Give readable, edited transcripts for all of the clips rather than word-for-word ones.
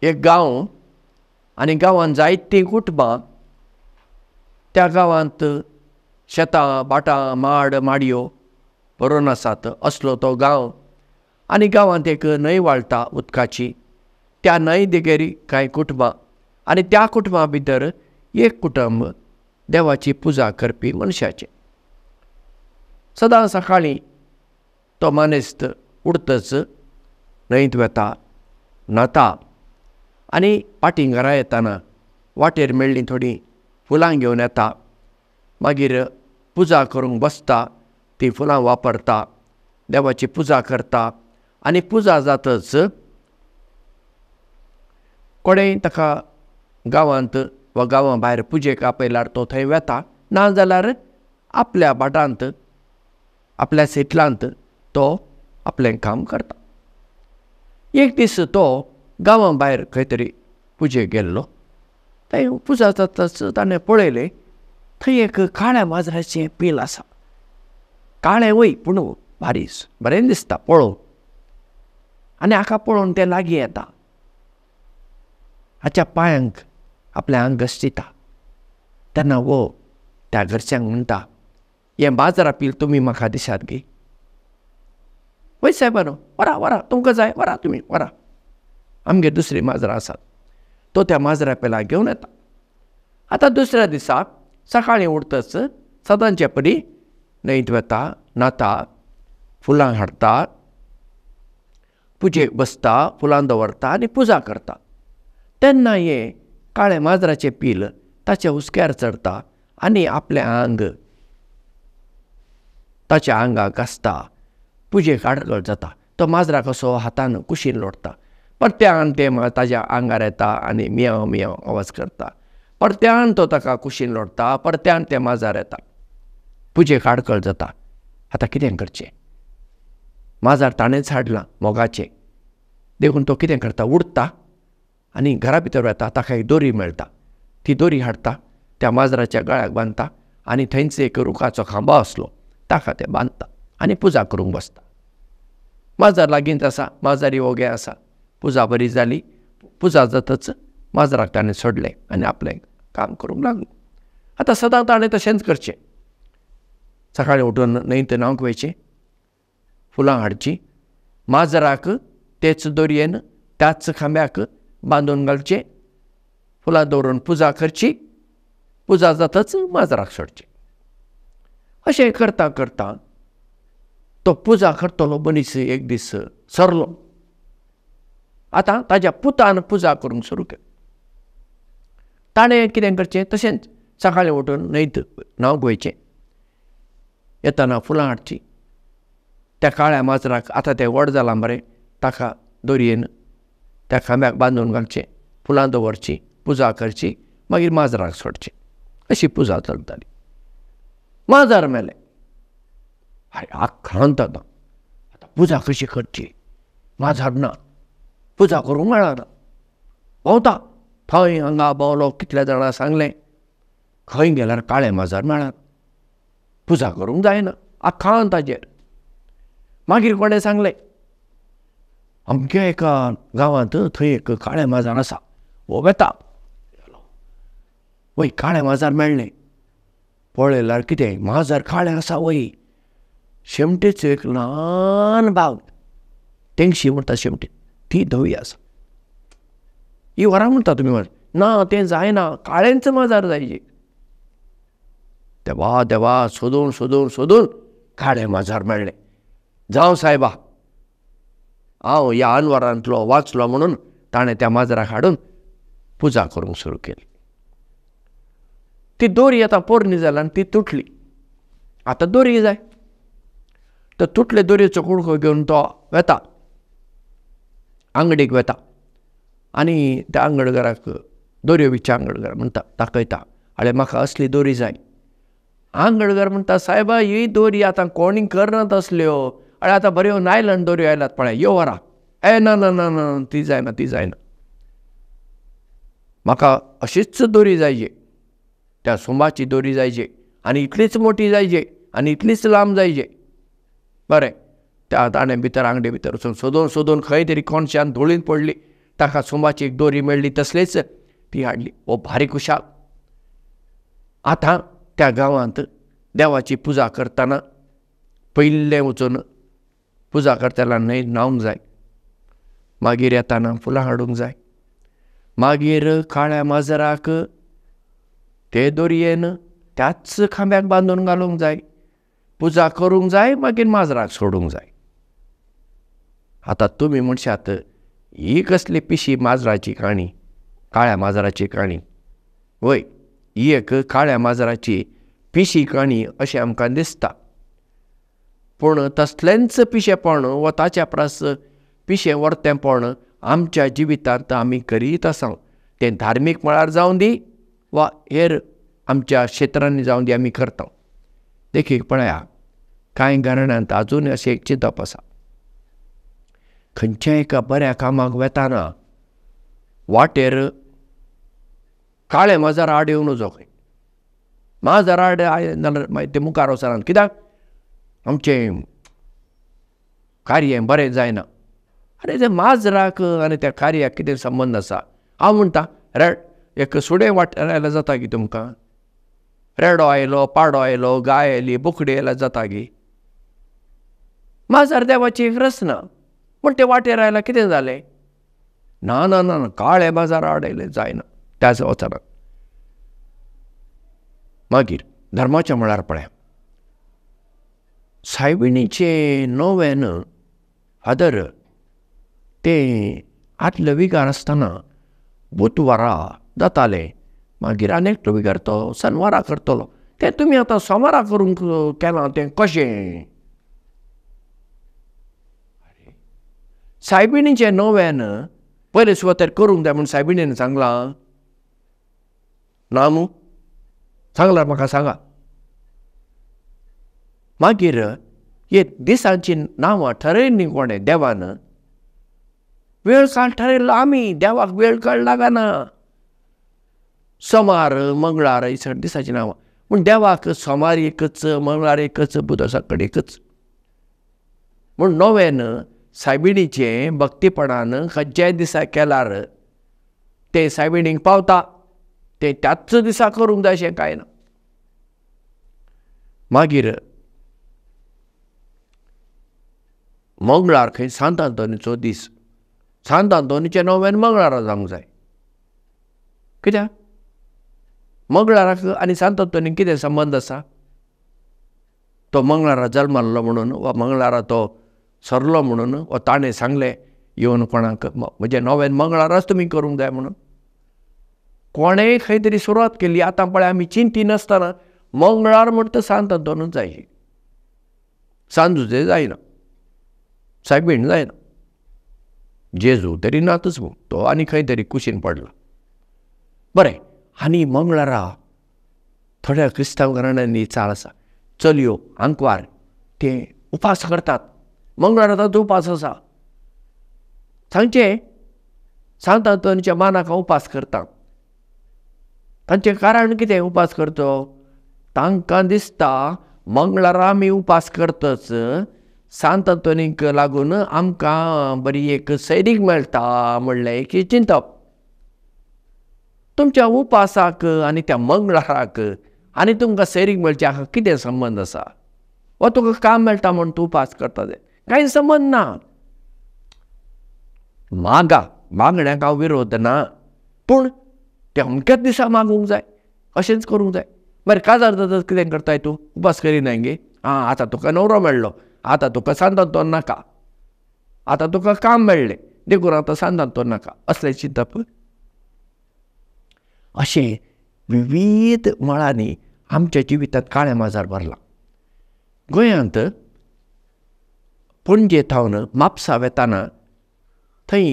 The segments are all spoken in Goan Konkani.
एक गांव आनी गांवांत जायतीं कुटुंबां, त्या गांवांत शेतां भाटां माड माडयो भरून आसात असलो तो गांव. आनी गांवांत एक न्हंय व्हाळटा उदकाची, त्या न्हंय देगेर कांय कुटुंबां आनी त्या कुटुंबां भितर एक कुटुंब देवाची पुजा करपी मनशाचें. सदां सकाळीं तो मानेस्त उठतच न्हंयत वता, न्हाता आनी फाटीं घरा येतना वाटेर मेळ्ळीं थोडीं फुलां घेवन येता, मागीर पुजा करूंक बसता, तीं फुलां वापरता, देवाची पुजा करता आनी पुजा जातच कोणेय ताका गांवांत वा गांवां भायर पुजेक आपयल्यार तो थंय वता, ना जाल्यार आपल्या भाटांत आपल्या शेतलांत तो आपलें काम करता. एक दीस तो गांवां भायर खंय तरी पुजेक गेल्लो. थंय पुजा जाताच ताणें पळयलें थंय एक काळ्या माजराचें पील आसा. काळें वय पूण बारीस बरें दिसता पळोवंक, आनी हाका पळोवन तें लागीं येता, हाच्या पांयांक आपल्या आंग घसटिता. तेन्ना हो त्या घरच्यांक म्हणटा, हें माजरा पील तुमी म्हाका दिसात गे? वय सायबानो, वरा वरा, तुमकां जाय वरा, तुमी वरा, आमगेर दुसरीं माजरां आसात. तो त्या माजरा पिलाक घेवन येता. आतां दुसऱ्या दिसा सकाळीं उठतच सदांचे परी न्हंयत वता, न्हाता, फुलां हाडटा, पुजेक बसता, फुलां दवरता आनी पुजा करता. तेन्ना हें काळें माजराचें पील ताच्या हुस्क्यार चडटा आनी आपलें आंग ताच्या आंगाक घासता. पुजेक आडखळ जाता. तो माजरा कसो हातान कुशीन लोटता, परत्यान तें ताज्या आंगार येता आनी मियांव मियांव आवाज करता. परत्यान तो ताका कुशीन लोटता, परत्यान तें माजर येता. पुजेक आडखळ जाता. आतां कितें करचें? माजर ताणेंच हाडलां मोगाचें, देखून तो कितें करता, उडटा आनी घरा भितर वता. ताका एक दोरी मेळटा, ती दोरी हाडटा, त्या माजराच्या गळ्याक बांदता आनी थंयच एक रुखाचो खांबो आसलो ताका तें बांदता आनी पुजा करूंक बसता. माजर लागींच आसा, माजरी ओगे आसा. पुजा बरी जाली. पुजा जातच माजराक ताणें सोडलें आनी आपलें काम करूंक लागलो. आतां सदां ताणें तशेंच करचें. सकाळीं उठून न्हंयत न्हावंक वयचें, फुलां हाडचीं, माजराक तेच दोरयेन त्याच खांब्याक बांदून घालचें, फुलां दवरून पुजा करची, पुजा जातच माजराक सोडचें. अशें करता करता तो पुजा करतलो मनीस एक दीस सरलो. आतां ताज्या पुतान पुजा करूंक सुरू केली. ताणें कितें करचें, तशेंच सकाळीं उठून न्हंयत न्हावंक वयचें, येतना फुलां हाडचीं, त्या काळ्या माजराक आतां तें व्हड जालां मरे, ताका दोरयेन त्या खांब्याक बांदून घालचें, फुलां दवरचीं, पुजा करची, मागीर माजराक सोडचें. अशी पुजा चलताली. माजर मेलें. आरे आखांत आतां आतां पुजा कशी करची? माजर ना, पुजा करूंक मेळना. भोंवता थंय हांगा भोंवलो, कितल्या जाणां सांगलें, खंय गेल्यार काळें माजर मेळना, पुजा करूंक जायना, आखांत ताजेर. मागीर कोणें सांगलें, अमक्या एका गांवांत थंय एक काळें माजर आसा, हो वेता. वय काळें माजर मेळ्ळें. पळयल्यार कितें, माजर काळें आसा वय, शेमटेचो एक ल्हान भाग, तेंगशी म्हणटा शेमटी, ती धवी आसा. ही वरां म्हणटा तुमी माजर ना, तें जायना, काळेंच माजर जायचे. देवा देवा, सोदून सोदून सोदून काळें माजर मेळ्ळें. जावं सायबा, हांव ह्या अनवरांतलो वाचलो म्हणून ताणें त्या माजराक हाडून पुजा करूंक सुरू केली. ती दोरी आतां पोरणी जाली आनी ती तुटली. आतां दोरी जाय. तो तुटले दोरयेचो कुडको घेवन तो वेता, आंगडीक वेता आनी त्या आंगडघराक, दोरयो विच्या आंगडघर म्हणटा, दाखयता, आरे म्हाका असली दोरी जाय. आंगडघर म्हणटा, सायबा ही दोरी आतां कोणी करनात असल्यो, आरे आतां बऱ्यो नायलन दोरयो आयल्यात पळय, यो वरा. ए ना ना ना ना, ती जायना, ती जायना, म्हाका अशीच दोरी जायची, त्या सुंबाची दोरी जायची आनी इतलीच मोठी जायची आनी इतलीच लांब जायची. बरें, त्या ताणें भितर आंगडी भितर वचून सोदून सोदून खंय तरी कोणशान धुळीन पडली. ताका सोंबाची एक दोरी मेळ्ळी तसलीच ती हाडली. हो भारी खुशाल. आतां त्या गांवांत देवाची पुजा करतना पयलें वचून पुजा करतना न्हंय न्हावंक जाय, मागीर येताना फुलां हाडूंक जाय, मागीर काळ्या माजराक ते दोरयेन त्याच खांब्याक बांदून घालूंक जाय, पुजा करूंक जाय, मागीर माजराक सोडूंक जाय. आतां तुमी म्हणशात ही कसली पिशी माजराची काणी, काळ्या माजराची काणी. वय, ही एक काळ्या माजराची पिशी काणी अशें आमकां दिसता. पूण तसलेंच पिशेपण वा ताच्या परस पिशें वर्तेंपण आमच्या जिवितांत आमी करीत आसा. तें धार्मीक मळार जावं दी वा हेर आमच्या क्षेत्रांनी जावं दी, आमी करता. देखीक पळया, कांय घराण्यांत आजून अशें एक चिंतप आसा, खंयच्या एका बऱ्या कामाक वेताना वाटेर काळें माजर आड येवं नजो खंय, माजर आड जाल्यार मागीर ते मुखार वचनात, कित्याक आमचें कार्य बरें जायना. आरे ते माजराक आनी त्या कार्याक कितें संबंद आसा? हांव म्हणटा रेड एक सुणें वाटेर आयल्यार जाता गी तुमकां? रेडो आयलो, पाडो आयलो, गाय आयली, बोकडी आयल्यार जाता गी? माजर देवाची एक रचना, पूण ते वाटेर आयल्यार कितें जालें? ना ना ना, काळें माजर आड आयलें जायना, त्याच वचना. मागीर धर्माच्या मळार पळया, सायबिणीचें नोवेन फादर तें आदले विगार आसतना बुधवारा जातालें, मागीर आनी एकटो विगार तो सनवारा करतलो, तें तुमी आतां सोमारा करूंक केलां तें कशें? सायबिणीचें नोवेन पयले सुवातेर करूंक जाय म्हूण सायबिणीन सांगलां ना मू? सांगलां म्हाका सांगा. मागीर हे दिसांची नांवां ठरयल्लीं कोणें? देवान. वेळ काळ ठरयल्लो आमी, देवाक वेळ काळ लागना. सोमार मंगळार ही सगळीं दिसाचीं नांवां, पूण देवाक सोमार एकच, मंगळार एकच, बुधवार कडेन एकच. म्हूण नोवेन सायबिणीचें भक्तीपणान खंयच्याय दिसा केल्यार तें सायबिणीक पावता, तें त्याच दिसा करूंक जाय अशें कांय ना. मागीर मंगळार खंय सांत आंतोनीचो दीस, सांत आंतोनीचें नोवेन मंगळारा जावंक जाय. कित्याक? मंगळाराक आनी सांत आंतोनीक कितें संबंद आसा? तो मंगळारा जल्माल्लो म्हणून वा मंगळारा तो सरलो म्हणून वा ताणें सांगलें येवन कोणाक म्हजें नोवेन मंगळाराच तुमी करूंक जाय म्हणून कोणेंय खंय तरी सुरवात केली. आतां पळय आमी चिंती नासतना मंगळार म्हणटा सांत आंतोनूच जाय, सांजुजे जायना, सायबीण जायना, जेजू तरी नातच म्हूण तो आनी खंय तरी कुशीन पडला. बरें, आनी मंगळारा थोड्या क्रिस्तांव घराण्यांनी चाल आसा, चलयो आंकवार ते उपास करतात. मंगळारा तांचो उपास आसा, सांगचें सांत आंतोनीच्या मानाक हांव उपास करता. तांचें कारण कितें उपास करचो? तांकां दिसता मंगळारा आमी उपास करतच सांत आंतोनीक लागून आमकां बरी एक सैरीक मेळटा म्हणलें एक चिंतप. तुमच्या उपासाक आनी त्या मंगळाराक आनी तुमकां सैरीक मेळचे हाका कितें संबंद आसा? वा तुका काम मेळटा म्हूण तूं उपास करता तें कांय संबंद ना. मागा, मागण्याक हांव विरोध ना, पूण ते अमक्याच दिसा मागूंक जाय, अशेंच करूंक जाय. बरें, काजार जातच कितें करताय तूं? उपास करिनाय गे? आं, आतां तुका न्हवरो मेळ्ळो, आतां तुका सांत आंतोन नाका, आतां तुका काम मेळ्ळें देखून आतां सांत आंतोन नाका, असलें चिंतप. अशें विविध मळांनी आमच्या जिवितांत काळें माजार भरलां. गोंयांत पणजे थावन म्हापसा वेताना थंय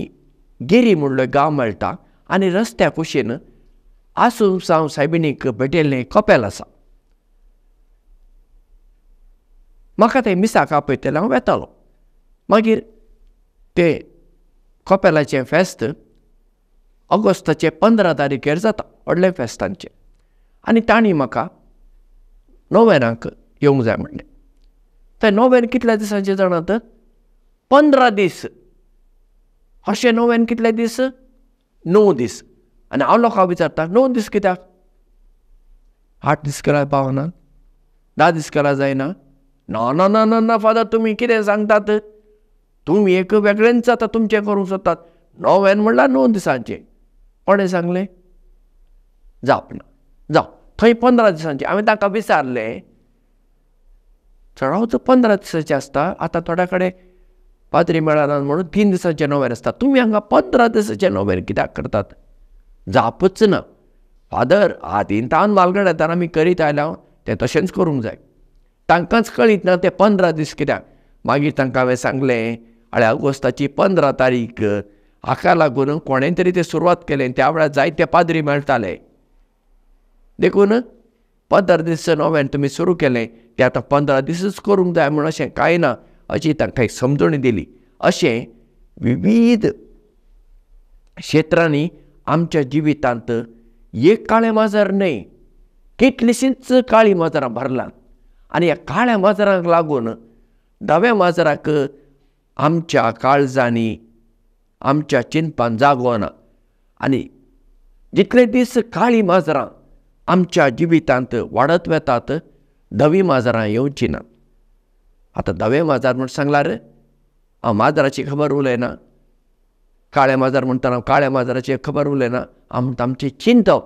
गिरी म्हणलो गांव मेळटा आनी रस्त्या कुशीन आसून सायबिणीक भेटयल्लें कपेल आसा. म्हाका थंय मिसाक आपयतलें, हांव वेतालो. मागीर ते कपेलाचें फेस्त ऑगस्टाचे 15 तारखेर जाता, व्हडलें फेस्त तांचें. आनी तांणी म्हाका नोवेनाक येवंक जाय म्हणलें. थंय नोवेन कितल्या दिसांचें जाणात? 15 दीस. अशें नोवेन कितले दीस? 9 दीस. आनी हांव लोकांक विचारता, 9 दीस कित्याक? 8 दीस केल्यार पावना, 10 दीस केल्यार जायना? ना ना ना ना ना फादर, तुमी कितें सांगतात? तुमी एक वेगळेंच आतां तुमचें करूंक सोदतात. नोवेन म्हणल्यार 9 दिसांचें. कोणें सांगलें? जाप ना. जावं थंय 15 दिसांचें. हांवें तांकां विचारलें, चडावत 15 दिसांचें आसता, आतां थोड्या कडेन पाद्री मेळना म्हणून 3 दिसांचें नोवेन आसता, तुमी हांगा 15 दिसांचें नोवेन कित्याक करतात? जापच ना. फादर, आदींतान मालगड येतना आमी करीत आयल्या, तें तशेंच करूंक जाय. तांकांच कळीत ना तें 15 दीस कित्याक. मागीर तांकां हांवें सांगलें, हळ्या ऑगस्टाची 15 तारीख हाका लागून कोणें तरी तें सुरवात केलें. त्या वेळार जायते पाद्री मेळटाले, देखून 15 दीस नोवेन तुमी सुरू केलें, तें आतां 15 दिसूच करूंक जाय म्हूण अशें कांय ना, अशी तांकां एक समजणी दिली. अशें विविध क्षेत्रांनी आमच्या जिवितांत एक काळें माजर न्हय, कितलींशींच काळीं माजरां भरलां. आनी ह्या काळ्या माजरांक लागून धव्या माजराक आमच्या काळजांनी, आमच्या चिंतपान जागो ना. आनी जितले दीस काळीं माजरां आमच्या जिवितांत वाडत वेतात, धवीं माजरां येवचीं ना. आतां धवें माजर म्हूण सांगल्यार हांव माजराची खबर उलयना, काळें माजर म्हणटना हांव काळ्या माजराची खबर उलयना. हांव म्हणटा आमचें चिंतप,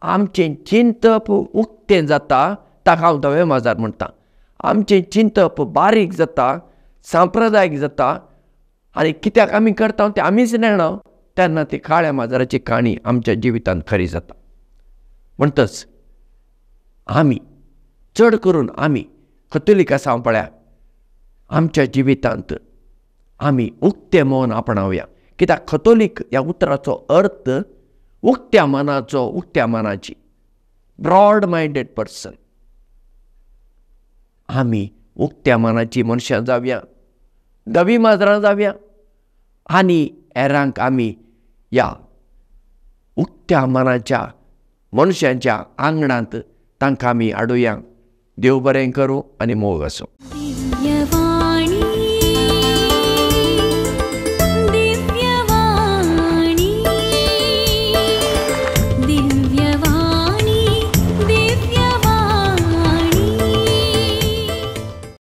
आमचें चिंतप उक्तें जाता ताका हांव धवें माजर म्हणटा. आमचें चिंतप बारीक जाता, सांप्रदायीक जाता, आनी कित्याक आमी करता तें आमीच नेणा, तेन्ना ती काळ्या माजराची काणी आमच्या जिवितांत खरी जाता. म्हणटच आमी चड करून आमी कथोलीक आसा पळया, आमच्या जिवितांत आमी उक्तें मन आपणावया. कित्याक कथोलीक ह्या उतराचो अर्थ उक्त्या मनाचो, उक्त्या मनाची, ब्रॉड मायंडेड पर्सन. आमी उक्त्या मनाची मनशां जावया, धवीं माजरां जावया, आनी हेरांक आमी ह्या उक्त्या मनाच्या मनशांच्या आंगणांत तांकां आमी हाडुया. देव बरें करूं आनी मोग आसूं.